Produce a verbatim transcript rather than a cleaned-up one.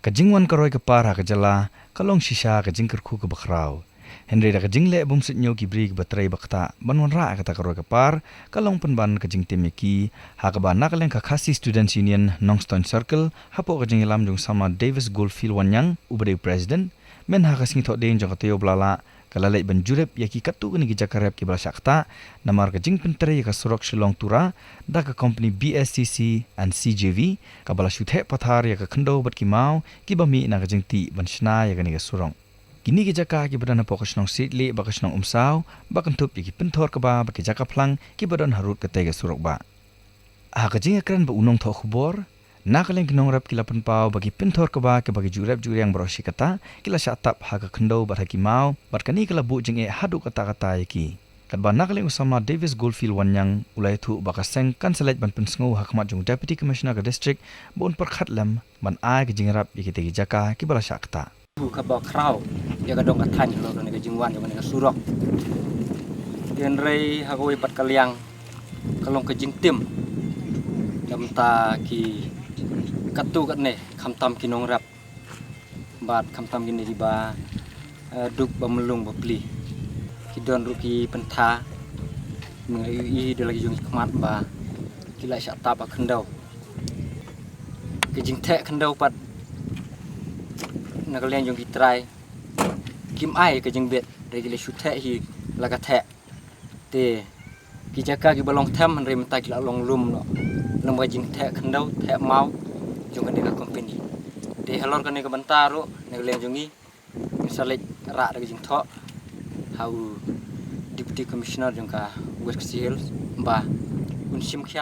Ka jingwan ka roi ka par ha ka jylla ka long shisha ka jingkyrkhu kaba khraw. Hynrei da ka jingleh bym suidñiew ki briew kiba trei ba ktah ban wanrah ïa kata ka roi ka par, ka long pynban ka jingtim ïa ki, ha kaba na ka liang ka Khasi Students Union Nongstoiñ Circle, hapoh ka jingïalam jong u samla Davis Goldfield Wanniang, uba dei u president, myn ha ka sngi Thohdieng jong ka taïew ba la lah, ka la leit ban jurip ïa ki katto katne ki jaka rep kiba la shah ktah, namar ka jingpyntrei ïa ka surok Shillong Tura da ka company B S C C and C J V, kaba la shu theh pathar ïa ka khyndew bad ki maw kiba mih na ka jingtih ban shna ïa kane ka surok. Kine ki jaka kiba don hapoh ka shnong Siejlieh bad ka shnong Umsaw, ba kynthup ïa ki pynthor kaba bad ki jaka phlang kiba don harud katei ka surok bah. Ha ka jingïakren bad u nongthoh khubor, na ka liang ki nongrep ki la pynpaw ba ki pynthor kaba kiba ki ju rep ju riang baroh shi katta, ki la shah tap ha ka khyndew bad ha ki maw, bad kane ka la buh jingeh haduh katta katta ïa ki. Katba na ka liang u samla Davis Goldfield Wanniang u la ïathuh ba ka seng kan sa leit ban pynsngew ha khmat jong u Deputy Commissioner ka district ba un pyrkhat lem ban ai ka jingïarap ïa kitei ki jaka kiba la shah ktah. Kaba khraw ïa ka dong ka thaiñ halor kane ka jingwan jong kane ka surok. Hynrei ha kawei pat ka liang ka long ka jingtim da mynta ki katto katne, khamtam ki nongrep bad khamtam kine kiba, eh, duk ba mlung ba pli. Ki don ruh ki pyntha, mynta i da la ki jong ki khmat ba ki la shah tap ha khyndew. Ka jingtheh khyndew pat na ka liang jong ki trai kim ai ka jingbit, hynrei ki la shu theh hi la ka theh. Te ki jaka kiba long them hynrei mynta ki la long lum noh, lum ka jingtheh khyndew theh maw jong kane ka company. Te halor kane ka bynta ruh na ka liang jong ngi, ngin sa leit rah da ka jingthoh ha u Deputy Commissioner jong ka West Khasi Hills ba un shim khia